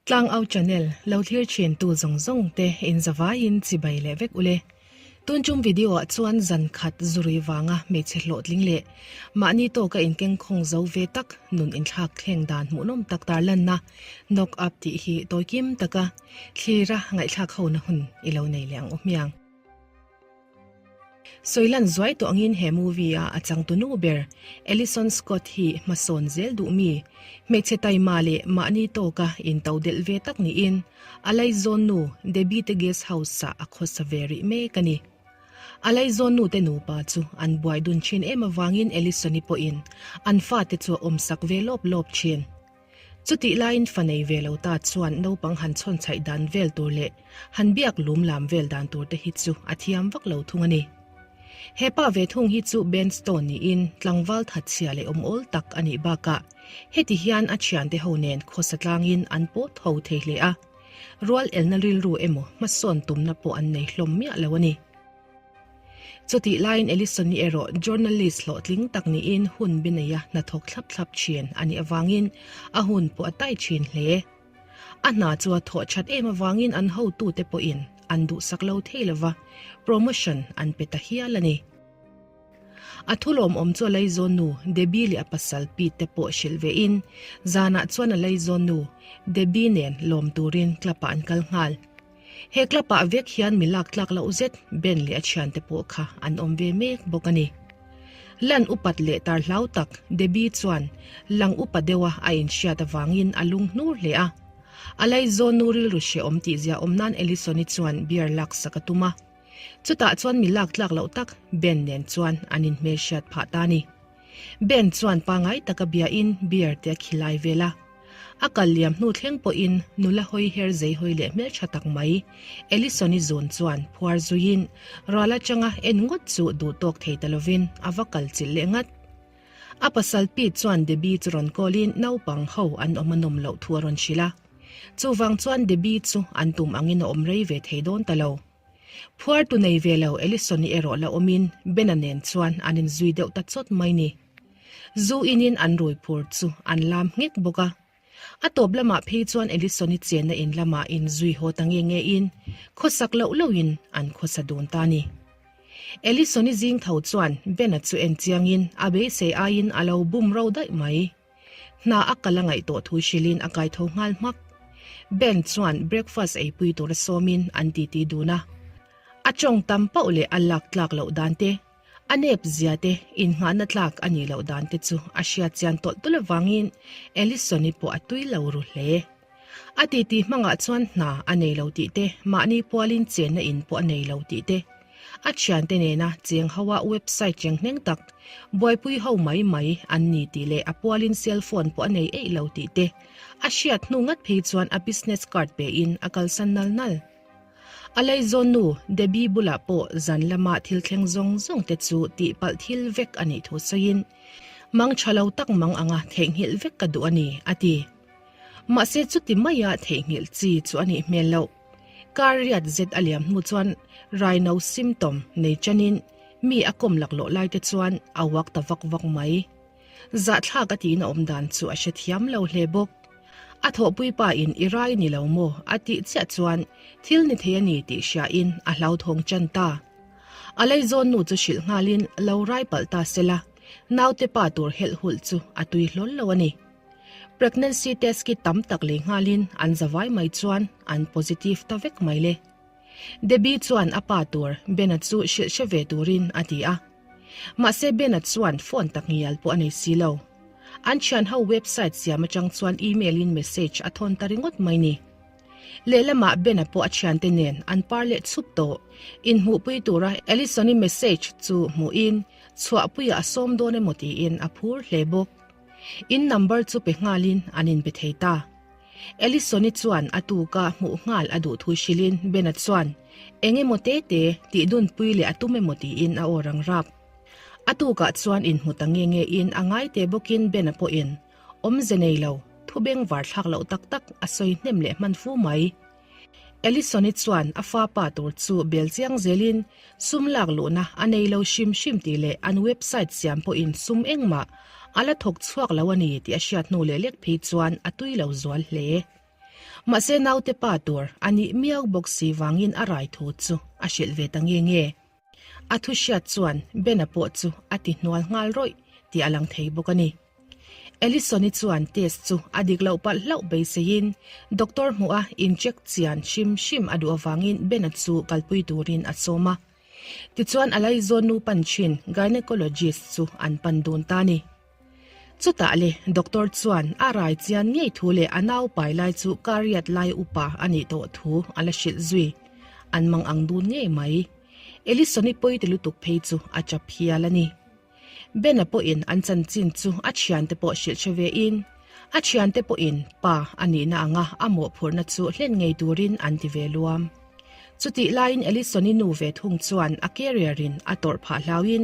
Tlangau channel lo thlir thin tu zawng zawng te in zavaiin chibai leh vek ule. Tun tum video ah chuan zan khat zurui vanga hmeichhe hlawhtling leh mahni tawka inkengkhawng zo ve tak nun inthlak thleng dan hmuhnawm tak tarlanna Knock Up tih hi tawikim taka thlira ngaihthlak hona hun i lo nei leh ang u hmiang. Sawilan zuai tawh angin he movie a a changtunu ber Alison Scott hi hmasawn zel duh mi, hmeichhe taima leh mahni tawka into delh ve tak niin a laizawn nu Debbie te guest house ah a khawsa ve rih mek a ni. A laizawn nu te nupa chu an buai dun thin em avangin Alison-i pawhin an fate chu a awmsak ve lawp lawp thin. Chutih laiin fa nei ve lo ta chuan naupang han chhawn chhaih dan vel tur leh han biak lum lam vel dan tur te hi chu a thiam vak lo thung a ni. He pa ve thung hi chu Ben Stone niin tlangval thatchhia leh awm awl tak a nih bakah heti hian a thiante ho nen khawsa tlangin an pawt ho thei hle a, rual elna rilru emaw hmasawn tumna pawh an nei hlawm miah lo a ni. Chutih laiin Ellison-i erawh journalist hlawhtling tak niin hun bi neia hnathawk thlap thlap thin a nih avangin a hun pawh a tai thin hle. A hna chu a thawh that em avangin an hotute pawhin an duhsak lo thei lova, promotion an pe ta hial a ni. A thulawmawm chu a laizawn nu Debbie leh a pasal Pete te pawh hrilh vein zanah chuan a laizawn nu Debbie nen lawm turin club-ah an kal nghal. He club ah vek hian mi lak tlak loh zet Ben leh a thiante pawh kha an awm ve mek bawk a ni. Lan upat leh tar hlau tak Debbie chuan lang upa deuha a inhriat avangin a lung hnur hle a. A laizawn nu rilru hrehawm tih zia awm nan Ellison-i chuan beer laksak a tum a. Chutah chuan mi lak tlak loh tak Ben nen chuan an inhmelhriat phah ta a ni. Ben chuan pangai taka biain beer te a khilai vel a. A kal liam hnu thleng pawhin nula hawi her zei hawi leh hmeltha tak mai Ellison-i zawn chuan phuar zuiin ral atanga en ngawt chu duh tawk thei ta lovin a va kal chilh leh ngat. A pasal Pete chuan Debbie chu rawn call-in naupang ho an awm a nawm loh thu a rawn hrilh a. Chuvang chuan Debbie chu an tum angin a awm rei ve thei dawn ta lo. Phuar tu nei ve lo Ellison-i erawh la awmin Ben-a nen chuan an inzui deuh ta chawt mai ni. Zu inin an rui phur chu an lam nghek bawk a. A tawp lamah phei chuan Ellison-i chenna in lamah inzui haw ta nge nge-in khawsak loh lohin an khawsa dun ta ni. Ellison-i zing tho chuan Ben-a chu en chiangin a beisei aiin a lo bum ro daih mai. Hna a kal a ngaih tawh thu hrilhin a kai tho nghal hmak. Ben chuan breakfast eipui tura sawmin an titi dun a. A tawng tam pauh leh a lak tlak loh dan te, a nep zia te, innghahna tlak a nih loh dan te chu a hriat chian tawlh tawlh avangin Ellison-i pawh a tui lo ru hle. A titi hmangah chuan hna a nei lo tih te, mahni pualin chenna in pawh a nei lo tih te, a thiante nena cheng hoa website cheng hneng tak buaipui ho mai mai an ni tih leh a pualin cell phone pawh a nei eih lo tih te a hriat hnu ngat phei chuan a business card pein a kalsan nal nal. A laizawn nu Debbie bulah pawh zan lama thil thleng zawng zawng te chu tihpalh thil vek a nih thu sawiin, Mang tha lo tak mang anga theihnghilh vek ka duh a ni, a ti. Mahse chuti maia theihnghilh chi chu a nih hmel loh. Kar riat zet a liam hnu chuan raino symptom nei chanin mi a kawm laklawh lai te chuan a uak ta vak vak mai. Zahthlak a tiin a awm dan chu a hrethiam lo hle bawk. A thawhpui pa in i rai ni lo maw a tih chiah chuan thil ni thei a ni tih hriain a hlauthawng chan ta. A laizawn nu chu hrilh nghalin lo rai palh ta sela, naute pa tur helh hulh chu a tui hlawl lo a ni. Pregnancy test kit tam tak lei nghalin an zavai mai chuan an positive ta vek mai le. Debbie chuan a pa tur Bena chu hrilh hre ve turin a ti a. Mahse Bena chuan phone tak ngial pawh a nei si lo. An thian ho website siam atang chuan email in message a thawn ta ringawt mai ni. Lehlamah Bena pawh a thiante nen an par leh chhup tawh. Inhmuhpui tura Allison-i message chu hmuhin chhuahpuiah a sawm dawn emaw tiin a phur hle bawk. In number chu pe nghalin an inbe thei ta. Ellison-i chuan a tuka hmuh nghal a duh thu hrilhin Bena chuan eng emaw te te tih dunpui leh a tum emaw tiin a aw rang rap. A tukah chuan inhmu ta nge nge in a ngai te bawkin Bena pawhin awmze nei lo, thu bengvar thlak loh tak tak a sawi hnem leh hman fu mai. Ellison-i chuan a fa pa tur chu bel chiang zelin sum lak luhna a nei lo hrim hrim tih leh an website siam pawhin sum engmah a la thawk chhuak lo a ni tih a hriat hnu leh lek phei chuan a tui lo zual hle. Mahse naute pa tur a nih miau bawk si vangin a rai thu chu a hrilh ve ta nge nge. A thu hriat chuan Ben-a pawh chu a ti hnual nghal rawih tih a lang thei bawk a ni. Ellison-i chuan test chu a dik loh palh hlauh beiseiin doctor hmuh a incheck chian hrim hrim a duh avangin Ben-a chu kalpui turin a sawm a. Tichuan a laizawn nu pan thin gynecologist chu an pan dun ta a ni. Chutah le doctor chuan a rai chian ngei thu leh a nau pai lai chu kariat lai upa a nih tawh thu a la hrilh zui. An mang ang dun ngei mai. Ellison-i pawi ti lutuk phei chu a chap hial a ni. Ben-a pawhin an chanchin chu a thiante pawh hrilh hre ve in, a thiante pawhin pa a nihna anga a mawhphurhna chu hlen ngei turin an ti ve luam. Chutih laiin Ellison-i nu ve thung chuan a carrier in a tawrh phah hlauhin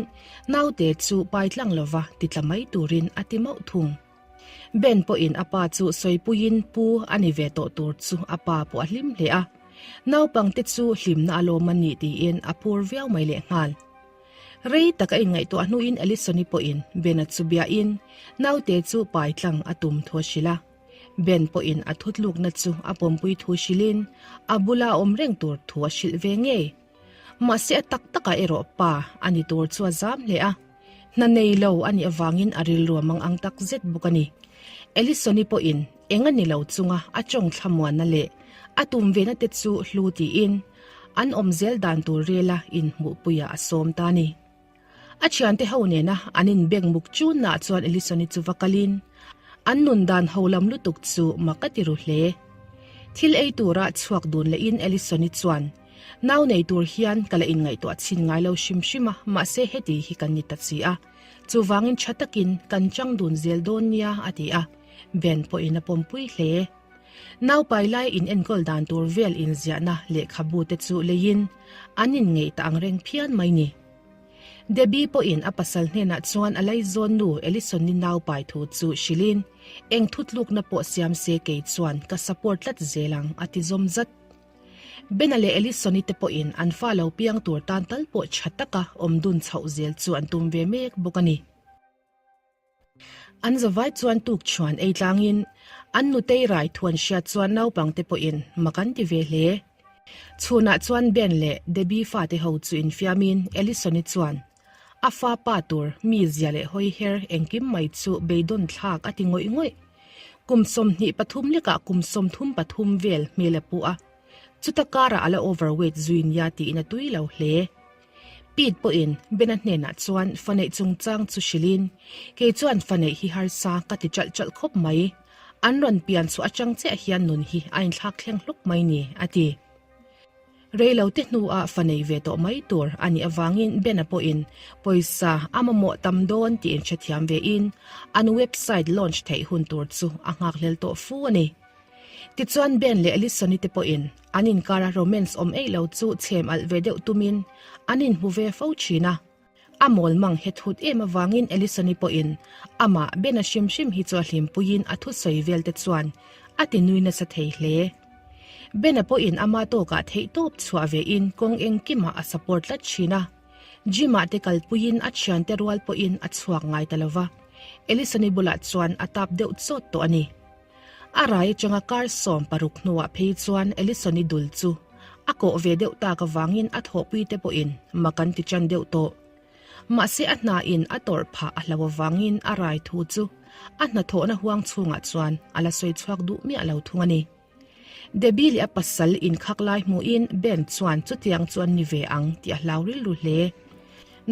naute chu pai tlang lova ti tla mai turin a ti mauh thung. Ben pawhin a pa chu sawipuiin pu a ni ve tawh tur chu a pa pawh a hlim hle a, naupangte chu hlimna a lawm a ni tiin a phur viau mai lehnghal. Rei tak a inngaihtuah hnuin Ellison-i pawhin Ben-a chu biahin naute chu pai tlang a tum thu a hrilh a. Ben pawhin a thutlukna chu a pawmpui thu hrilhin a bula awm reng tur thu a hrilh ve ngei. Mahse a tak takah erawh pa a ni tur chu a zam hle a, hna nei lo a nih avangin a rilru a mang ang tak zet bawk a ni. Ellison-i pawhin eng a ni lo chunga a tawng thlamuanna leh a tum vena te chu hlu tiin an awm zel dan tur rela inhmuhpuiah a sawm ta a ni. A thiante ho nena an inbeng muk chunnaah chuan Ellison-i chu va kalin an nun dan ho lam lutuk chu mak a ti ru hle. Thil ei tura chhuak dun lehin Ellison-i chuan, Nau nei tur hian ka la inngaihtuah chhin ngai lo hrim hrim a, mahse heti hi kan ni ta si a, chuvangin tha takin kan chang dun zel dawn nia a ti a, Ben pawhin a pawmpui hle. Naupai lai in enkawl dan tur vel inziahna lehkhabu te chu leiin an inngeih ta ang reng phian mai ni. Debbie pawhin a pasal hnenah chuan a laizawn nu Ellison-i naupai thu chu hrilhin, Eng thutlukna pawh siam se kei chuan ka support tlat zel ang a ti zawm zat. Bena leh Ellison-i te pawhin an fa lo piang tur tan tal pawh tha taka awm dun chhoh zel chu an tum ve mek bawk a ni. An zavai chuan tuk chhuan ei tlangin an nutei rai thuan hriat chuan naupangte pawhin mak an ti ve hle. Chhunah chuan Ben leh Debbie fate ho chu infiamin Ellison-i chuan a fa pa tur mi zia leh hawi her engkim mai chu beidawn thlak a ti ngawih ngawih. Kum 23 lekah kum 33 vel hmel a pu a, chuta karah a la overweight zui nia tiin a tui lo hle. Pete pawhin Bena hnenah chuan fa neih chungchang chu hrilhin, Kei chuan fa neih hi harsa ka ti chalh chalh khawp mai. An rawn pian chhuah atang chiah hian nun hi a inthlak thleng hluk mai ni, a ti. Reilote hnuah fa nei ve tawh mai tur a nih avangin Bena pawhin pawisa a mamawh tam dawn tih inhrethiam vein an website launch theih hun tur chu a nghakhlel tawh fu a ni. Tichuan Ben leh Ellison-i te pawhin an inkara romance awm eih lo chu chhem alh ve deuh tumin an inhmu ve fo thin a. A mawl mang het hut em avangin Ellison-i pawhin amah Ben-a hrim hrim hi chu a hlimpuiin a thusawi vel te chuan a ti nui nasa thei hle. Ben-a pawhin ama tawkah theihtawp chhuah vein kawng engkimah a support tlat thin a. Gym-ah te kalpuiin a thiante rual pawhin a chhuak ngai ta lova, Ellison-i bulah chuan a tap deuh chawt tawh a ni. A rai atanga kar 16 hnuah phei chuan Ellison-i dul chu a kawh ve deuh tak avangin a thawhpui te pawhin mak an ti tan deuh tawh. Mahse a hna in a tawrh phah a hlo avangin a rai thu chu a hnathawhna huang chhungah chuan a la sawi chhuak duh miah lo thung a ni. Debbie leh a pasal inkhak lai hmuhin Ben chuan chutiang chu an ni ve ang tih a hlau rilru hle.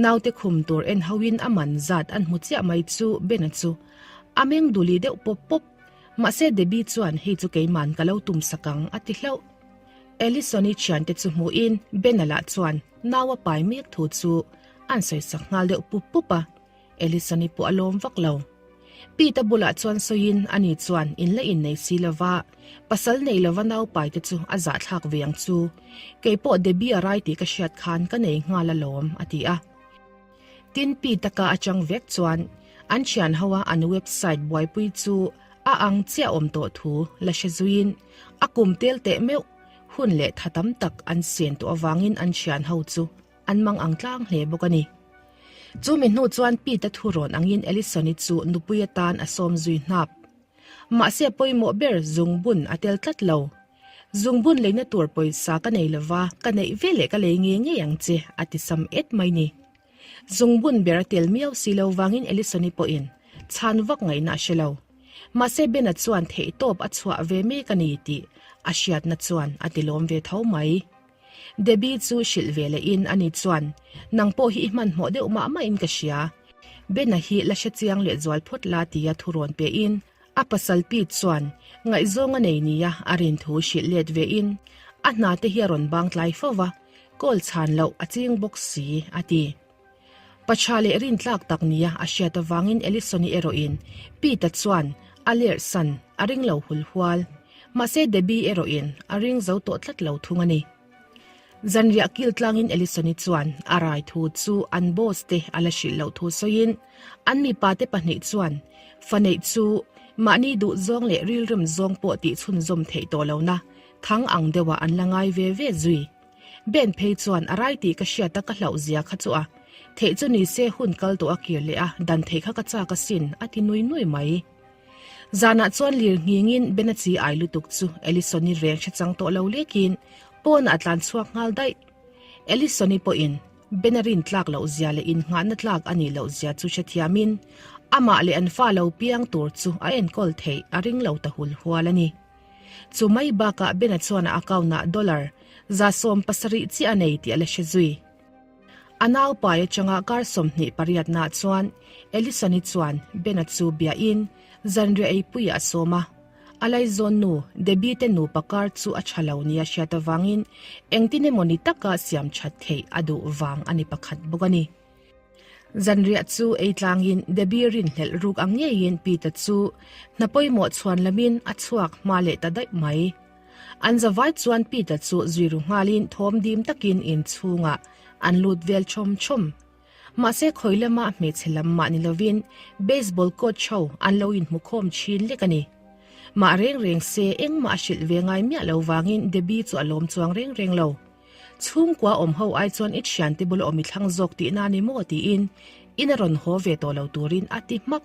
Naute khum tur en hoin a man zat an hmu chiah mai chu Ben-a chu a meng duli deuh pawp pawp. Mahse Debbie chuan hei chu keiman ka lo tum sak ang a ti hlauh. Ellison-i thiante chu hmuhin Ben-a lah chuan nau a pai mek thu chu an sawisak nghal deuh pup pup a. Ellison-i pawh a lawm vak lo. Pete bulah chuan sawiin ani chuan in la innei si lova, pasal nei lova naupai te chu a zahthlak ve ang chu. Kei pawh Debbie a rai tih ka hriat khan ka nei nghal alawm, a ti a. Tin, Pete ka atang vek chuan an thian hoa an website buaipui chu a ang chiah awm tawh thu la hre zuiin a kum tel teh meuh hun leh tha tam tak an sen tawh avangin an thian ho chu An mang ang tlang hle bawk a ni. Chu mi hnu chuan Pete-a thu rawn angin Ellison-i chu nupui atan a sawm zui hnap. Mahse pawimawh ber zungbun a tel tlat lo. Zungbun leina tur pawisa ka nei lova, ka neih ve leh ka lei ngei ngei ang che, a ti sam et mai ni. Zungbun ber a tel miau si lo vangin Ellison-i pawhin chhan vak ngaihna a hre lo. Mahse Bena chuan theihtawp a chhuah ve mek a ni tih a hriatna chuan a ti lawm ve tho mai. Debbie chu hrilh ve lehin ani chuan, Nang pawh hi i hmanhmawh deuh mah mahin ka hria. Bena hi la hre chiang leh zual phawt la tia thu rawn pehin a pasal Pete chuan ngaihzawng a nei nia a rin thu hrilh let vein a hna te hi a rawn bang tlai fo va, call chhan loh a ching bawk si a ti. Pa tha leh rintlak tak nia a hriat avangin Ellison-i erawhin Pete-a chuan a lerh san a ring lo hul hual. Mahse Debbie erawhin a ring zo tawh tlat lo thung a ni. Zanriah kil tlangin Ellison-i chuan a rai thu chu an boss te a la hrilh loh thu sawiin an mipa te pahnih chuan fa neih chu mahni duh zawng leh rilrem zawng pawh tih chhunzawm theih tawh lohna thang ang deuhah an la ngai ve ve zui. Ben phei chuan a rai tih ka hriat a ka hlauh zia kha chu a theih chu ni se hun kal tawh a kir leh a dan theih kha ka chak asin a ti nui nui mai. Zanah chuan lir nghingin Ben a chi ai lutuk chu Ellison-i reng hre chang tawh lo lekin pawnah a tlan chhuak nghal daih. Ellison-i pawhin Ben a rin tlak loh zia leh innghahna tlak a nih loh zia chu hrethiamin amah leh an fa lo piang tur chu a enkawl theih a ring lo ta hul hual a ni. Chu mai bakah Bena chuan a account-ah dollar 70 chiah a nei tih a la hre zui. A naupai atanga kar 20 pariatnaah chuan Ellison-i chuan Bena chu biahin zanriah eipuiah a sawm a. A laizawn nu Debbie te nupa kar chu a tha lo nia hriat avangin engtin emaw ni taka siam that theih a duh vang a ni pakhat bawk a ni. Zanriah chu ei tlangin Debbie rinhlelh ruk ang ngeiin Peter chu hna pawimawh chhuan lamin a chhuak hma leh ta daih mai. An zavai chuan Peter chu zui ru nghalin thawm dim takin inchhungah an lut vel chawm chawm. Mahse khawi lama hmeichhe lam mah ni lovin baseball coach ho an lo inhmukhawm thin lek a ni. Mah reng reng se engmah a hrilh ve ngai miah lo vangin Debbie chu a lawm chuang reng reng lo. Chhungkua awm ho ai chuan i thiante bula awm i thlang zawk tihna a ni maw tiin in a rawn haw ve tawh lo turin a ti hmak.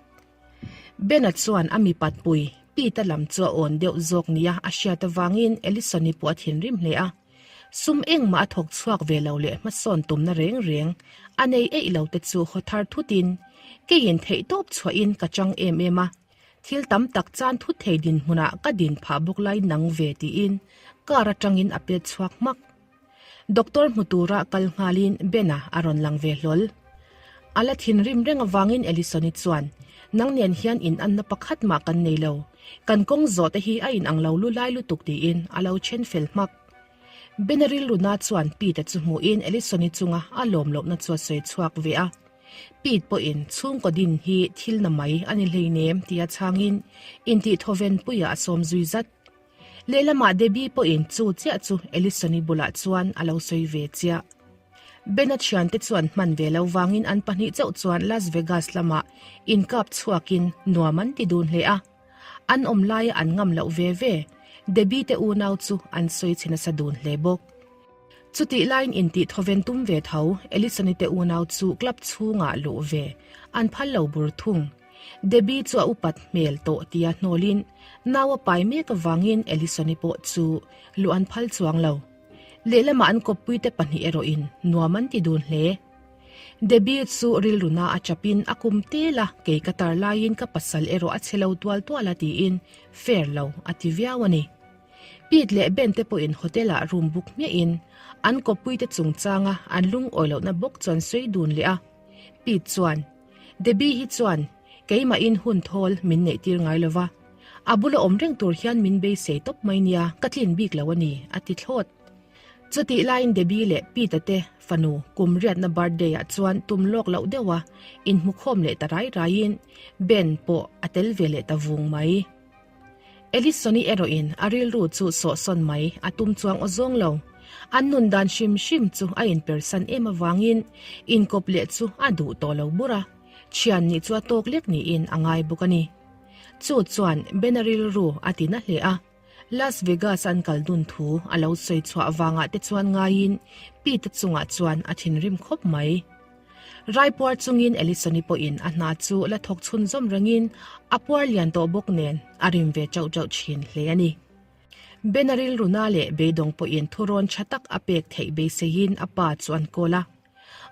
Ben-a chuan a mipat pui Pete-a lam chu a awn deuh zawk nia a hriat avangin Ellison-i pawh a thinrim hle a. Sum engmah a thawk chhuak ve lo leh hmasawn tumna reng reng a nei eih lo te chu haw thar thutin keiin theihtawp chhuahin ka chang em em a. Thil tam tak chan thut thei dinhmunah ka din phah bawk lai nang ve tiin car atangin a pet chhuak hmak. Doctor hmu tura kal nghalin Ben-a a rawn lang ve hlawl. A la thinrim reng avangin Ellison-i chuan, Nang nen hian in anna pakhat mah kan nei lo. Kan kawng zawh te hi a inang lo lu lai lutuk tiin a lo then fel hmak. Ben-a rilruna chuan Pete-a chu hmuhin Ellison-i chunga a lawm lohna chu a sawi chhuak ve a. Pete pawhin chhungkaw din hi thil na mai a ni hleinem tia chhangin intihthawven puiah a sawm zui zat. Lehlamah Debbie pawhin chu chiah chu Ellison-i bulah chuan a lo sawi ve chiah. Ben-a thiante chuan hman ve lo vangin an pahnih chauh chuan Las Vegas lamah inkap chhuakin nuam an ti dun hle a. An awm laia an ngam loh ve ve, Debbie te unau chu an sawi chhe nasa dun hle bawk. Chutih laiin intih thawven tum ve tho, Ellison-i te unau chu club chhungah luh ve an phal lo bur thung. Debbie chu a upat hmel tawh tia hnawlin nau a pai mek avangin Ellison-i pawh chu luh an phal chuang lo. Lehlamah an kawppuite pahnih erawhin nuam an ti dun hle. Debbie chu rilruna a chapin a kum tel a, kei ka tar laiin ka pasal erawh a che lo tual tual a tiin fair lo a ti viau a ni. Pete leh Ben te pawhin hotel ah room book hmiahin an kawppuite chungchanga an lungawi lohna bawk chuan sawi dun leh a. Pete chuan, Debbie hi chuan keimahin hun thawl min neih tir ngai lova, a bula awm reng tur hian min beisei tawp mai nia, ka tlin bik lo a ni, a ti thlawt. Chutih laiin Debbie leh Pete-a te fanu kum riatna birthday ah chuan tum lawk loh deuha inhmukhawm leh ta rai raiin Ben pawh a tel ve leh ta vung mai. Ellison-i erawhin a rilru chu sawhsawn mai a tum chuang aw zawng lo. An nun dan hrim hrim chu a inpersan em avangin inkawp leh chu a duh tawh lo bur a, thian nih chu a tawk lek niin a ngai bawk a ni. Chu chuan Ben-a rilru a ti na hle a, Las Vegas an kal dun thu a lo sawi chhuah vangah te chuan ngaiin Pete-a chungah chuan a thinrim khawp mai. Raipuar chungin Alison-i pawhin a hna chu la thawk chhunzawm rengin a puar lian tawh bawk nen a rim ve chauh chauh thin hle a ni. Ben-a rilruna leh beidawng pawhin thurawn tha tak a pek theih beiseiin a pa chu an kawl a.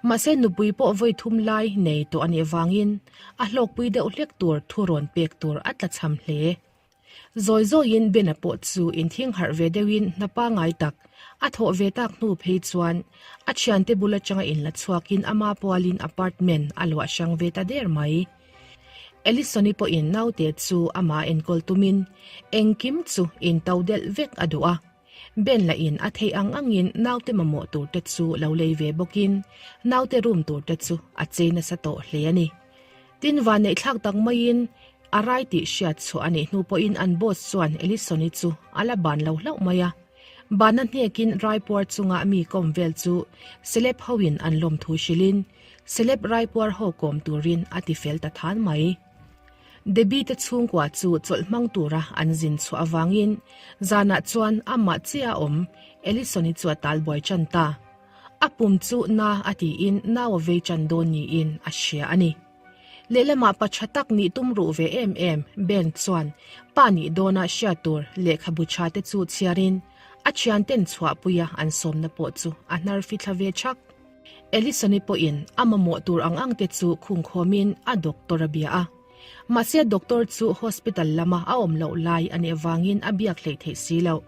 Mahse nupui pawh vawi thum lai nei tawh a nih vangin a hlawkpui deuh hlek tur thurawn pek tur a tlachham hle. Zawi zawiin Ben-a pawh chu inthing harh ve deuhin hna pangai tak a thawh ve tak hnu phei chuan a thiante bul atanga inla chhuakin ama pualin apartment a luah hrang ve ta der mai. Alison-i pawhin naute chu amah enkawl tumin engkim chu into delh vek a duh a. Ben lahin a theih ang angin naute mamawh turte chu lo lei ve bawkin naute room turte chu a chei nasa tawh hle a ni. Tin, vanneihthlak tak maiin a rai tih hriat chhuah a nih hnu pawhin an boss chuan Alison-i chu a la ban lo hlauh mai a. Banna hnekin raipuar chunga mi kawm vel chu celeb hoin an lawmthu hrilhin celeb raipuar ho kawm turin a ti fel ta than mai. Debbie te chhungkua chu chawlh hmang tura an zin chhuah avangin zanah chuan amah chiah a awm Alison-i chu a talbuai tan ta. A pum chu na a tiin nau a vei tan dawn niin a hria a ni. Lehlamah pa tha tak nih tum ruh ve em em Ben chuan pa nih dawna hriat tur lehkhabu tha te chu chhiarin a thianten chhuahpuia an sawmna pawh chu a hnar fithla ve thak. Alison-i pawhin a mamawh tur ang ang te chu khungkhawmin a doctor a bia a. Mahse doctor chu hospital lama a awm loh lai a nih avangin a biak hleih theih si loh.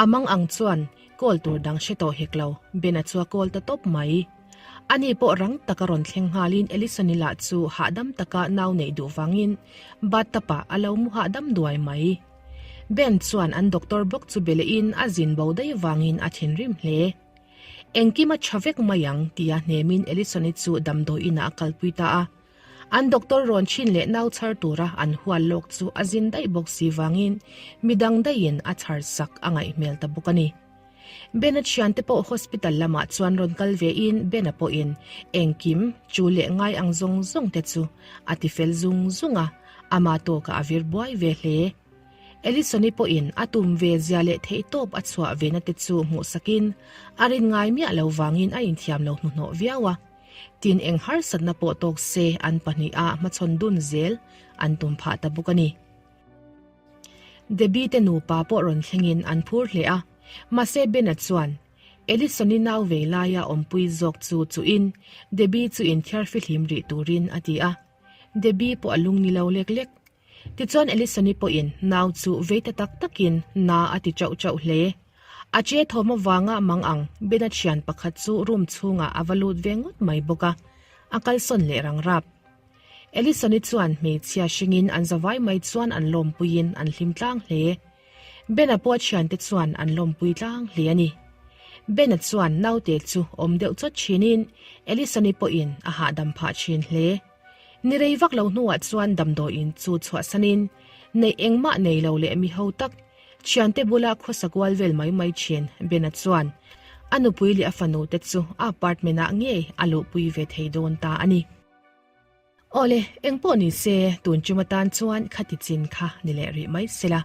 A mang ang chuan call tur dang hre tawh hek lo, Ben-a chu a call ta tawp mai. Ani pawh rang taka rawn thleng nghalin Alison-i lah chu hahdam taka nau neih duh vangin bathtub-ah a lo mu hahdam duai mai. Ben chuan an doctor bawk chu be lehin a zin bo daih vangin a thinrim hle. Engkim a tha vek mai ang tia hnemin Alison-i chu damdawi inah a kalpui ta a. An doctor rawn chhin leh nau chhar tura an hual lawk chu a zin daih bawk si vangin midang daihin a chhar sak a ngaih hmel ta bawk a ni. Ben-a thiante pawh hospital lamah chuan rawn kal vein Ben-a pawhin engkim chu leh ngai ang zawng zawng te chu a ti fel zung zung a, ama tawkah a vir buai ve hle. Alison-i pawhin a tum ve zia leh theihtawp a chhuah ve na te chu hmuhsakin a rin ngai miah lo vangin a inthiam lo hnuhnawh viau a. Tin eng harsatna pawh tawk se an pahniha hmachhawn dun zel an tum phah ta bawk a ni. Debbie te nupa pawh rawn thlengin an phur hle a, mahse Ben-a chuan Alison-i nau vei laia awmpui zawk chu chuhin Debbie chu inthiar fihlim rih turin a ti a. Debbie pawh a lung ni lo lek lek. Tichuan Alison-i pawhin nau chu vei ta tak takin na a ti chauh chauh hle. A che thawm avanga mang ang Ben-a thian pakhat chu room chhungah a va lut ve ngawt mai bawk a, a kalsawn leh rang rap. Alison-i chuan hmeichhia hringin an zavai mai chuan an lawmpuiin an hlim tlang hle. Ben-a pawh a thiante chuan an lawmpui tlang hle a ni. Ben-a chuan naute chu awm deuh chawt thinin Alison-i pawhin a hahdam phah thin hle. Ni rei vak lo hnuah chuan damdawiin chu chhuahsanin neih engmah nei lo leh mi ho tak thiante bula khawsa kual vel mai mai thin Ben-a chuan a nupui leh a fanu te chu a apartment ah ngei a luhpui ve thei dawn ta a ni. Awle, engpawh ni se tun tum atan chuan khati chin kha ni leh rih mai sela.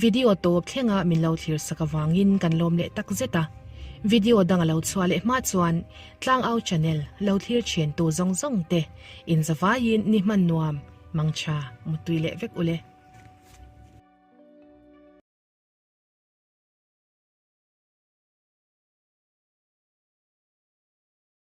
Video tawp thlenga min lo thlir sak avangin kan lawm leh tak zet a. Video dang a lo chhuah leh hma chuan Tlangau channel lo thlir thin tu zawng zawng te inzavaiin ni hman nuam, mangtha, muttui leh vek ule.